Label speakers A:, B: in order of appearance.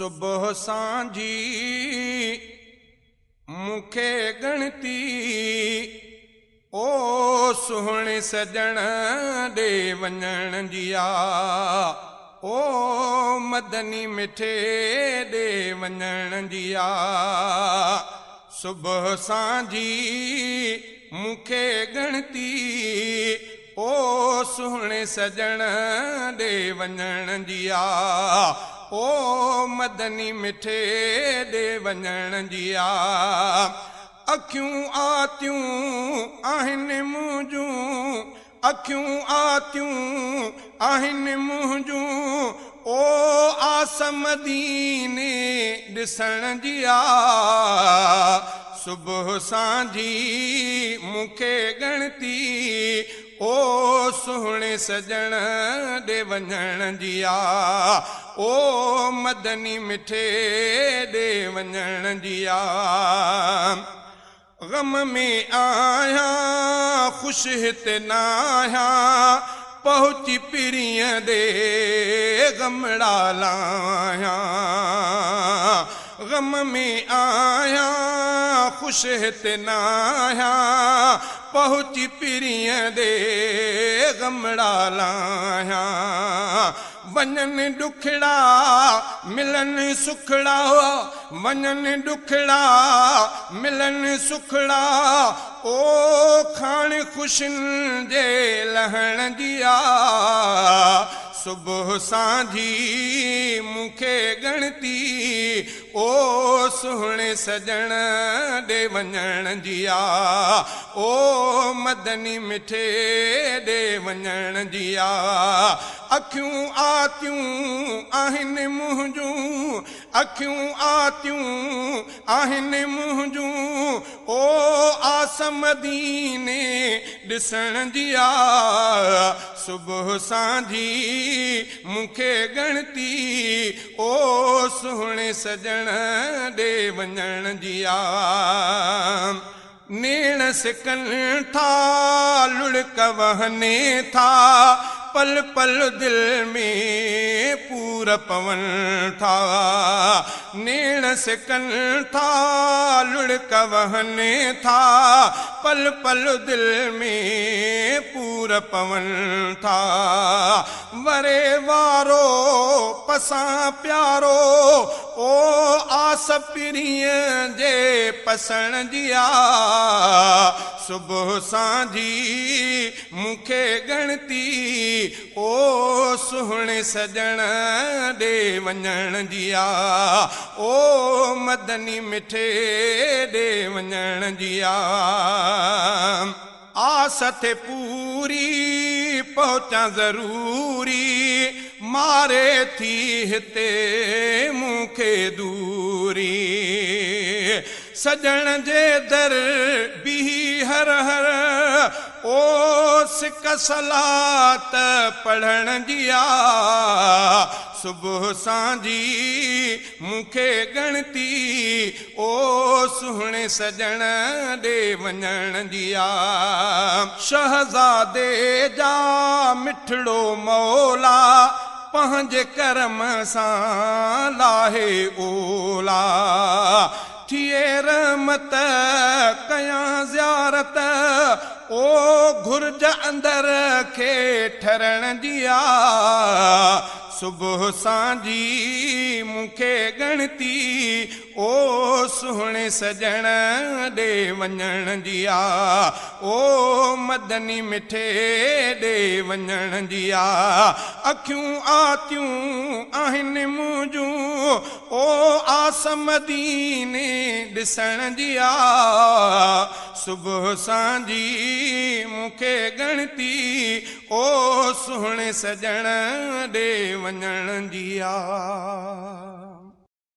A: सुबह सांझी मूंखे ॻणती ओ सुहिणे सॼण ॾे वञण जी आ, ओ मदनी मिठे ॾे वञण जी आ। सुबह सांझी मूंखे ॻणती ओ सुहिणे सॼण ॾे वञण जी आ, ओ मदनी मिठे ॾे वञण जी आ। अखियूं आतियूं आहिनि मुंहिंजूं, अखियूं आतियूं आहिनि मुंहिंजूं, ओ आस मदीने ॾिसण जी आ। सुबह सांझी मूंखे ॻणती ओ सुहिणे सॼण ॾे वञण जी आ, ओ मदनी मिठे ॾे वञण जी आ। ग़म में आहियां ख़ुशि हिते न आहियां, पहुची पीरीअ ॾे ग़मड़ा लाहियां। ग़म में आहियां ख़ुशि हिते न आहियां, पहुची पीरीअ ॾे ग़मड़ा लाहियां। वञनि ॾुखड़ा मिलनि सुखड़ा, वञनि ॾुखड़ा मिलनि सुखड़ा, ओ खाण ख़ुशियुनि जे लहण जी आ। सुबह सांझी मूंखे ॻणती ओ सुहिणे सॼण ॾे वञण जी आ, ओ मदनी मिठे ॾे वञण जी आ। अखियूं आतियूं आहिनि मुंहिंजूं, अखियूं आतियूं आहिनि मुंहिंजूं, ओ आस मदीने ॾिसण जी आ। सुबह सांझी मूंखे ॻणती ओ सुहिणे सॼण ॾे वञण जी आ। नेण सिकनि था लुड़क वहने था, पल पल दिल में पूर पवन था। नेण सिकनि था लुड़क वहने था, पल पल दिल में पूर पवन था। वरे वारो पसां प्यारो ओ आस पीरीअ जे पसण जी आ। सुबह सांझी मूंखे ॻणती ओ सुहिणे सॼण ॾे वञण जी आ, ओ मदनी मिठे ॾे वञण जी आ। आस ते पूरी पहुचां ज़रूरी, मारे थी हिते मूंखे दूरी। सॼण जे दर बीही हर हर ओ सिक सलात पढ़ण जी आ। सुबह सांझी मूंखे ॻणती ओ सुहिणे सॼण ॾे वञण जी आ। शहज़ादे जा मिठड़ो मौला पंहिंजे करम सां लाहे ओला। थिए रहमत कयां ज़ियारत ओ घुर्ज अंदर खे ठरण जी आ। सुबह सांझी मूंखे ॻणती ओ सुहिणे सॼण ॾे वञण जी आ, ओ मदनी मिठे ॾे वञण जी आ। अखियूं आतियूं आहिनि मुंहिंजूं ओ आस मदीने ॾिसण जी आ। सुबह सांझी मूंखे ॻणती ओ सुहिणे सॼण ॾे वञण जी आ।